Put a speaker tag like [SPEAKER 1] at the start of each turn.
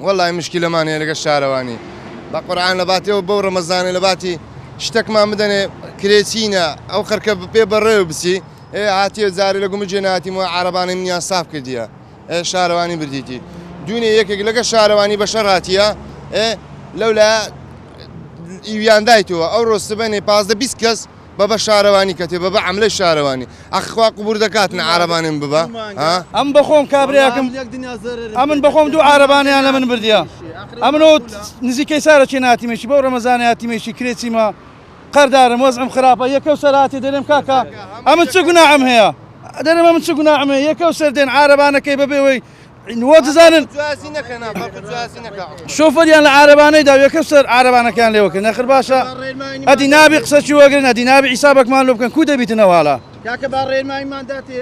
[SPEAKER 1] وەڵای مشکیلەمان هەیە لەگەر شارەوانی بە قورعان لە باتیەوە بەو ڕەمەزانە لە باتی شتێکمان بدەنێ کرێچینە ئەو خەرکە پێ بەڕێوە بچی ئێ هاتیە جارێ لە گومجێ ناتیمەوە عربانەی منیان ساف کردیە ئێ شارەوانی بردیتی دوونێ یەکێک لەگە شارەوانی بەشەر هاتیە ئێ لەولا ئیویان دایتەوە ئەو ڕۆ سبەنێ 15 20 کەس بە بە شارەوانی کەتێ بە بە عەملەی شارەوانی ئەخ خوا قبور دەکات نە عارەبانیم ببا ها.
[SPEAKER 2] ئەم بەخۆم کابرایەکم ئەمن بەخۆم دوو عارەبانیان لە من بردیە ئەمن و نزیکەی سارەکی ناتیمێکی بەو ڕەمەزانە هاتیمێکی کرێچیمە قەردارم وەزعم خراپە یەکەو سەراتی دەرێم کاکە ئەمن چ گوناعم هەیە دەرێم ئەمن چ گوناعم هەیە یەکەو سەر دێن عارەبانەکەی بەبێوەی وە دەزانن شۆفەریان لە عارەبانەی دا یەکەم سەر عارەبانەکەیان لێوە کرد نەخر باشە ئەدی نابی قسەکی وەگرن ئەدی نابی حیسابەکمان لۆ بکەن کو دەبیتنەوە حالا
[SPEAKER 3] کاکە با ڕێنماییمان داتێ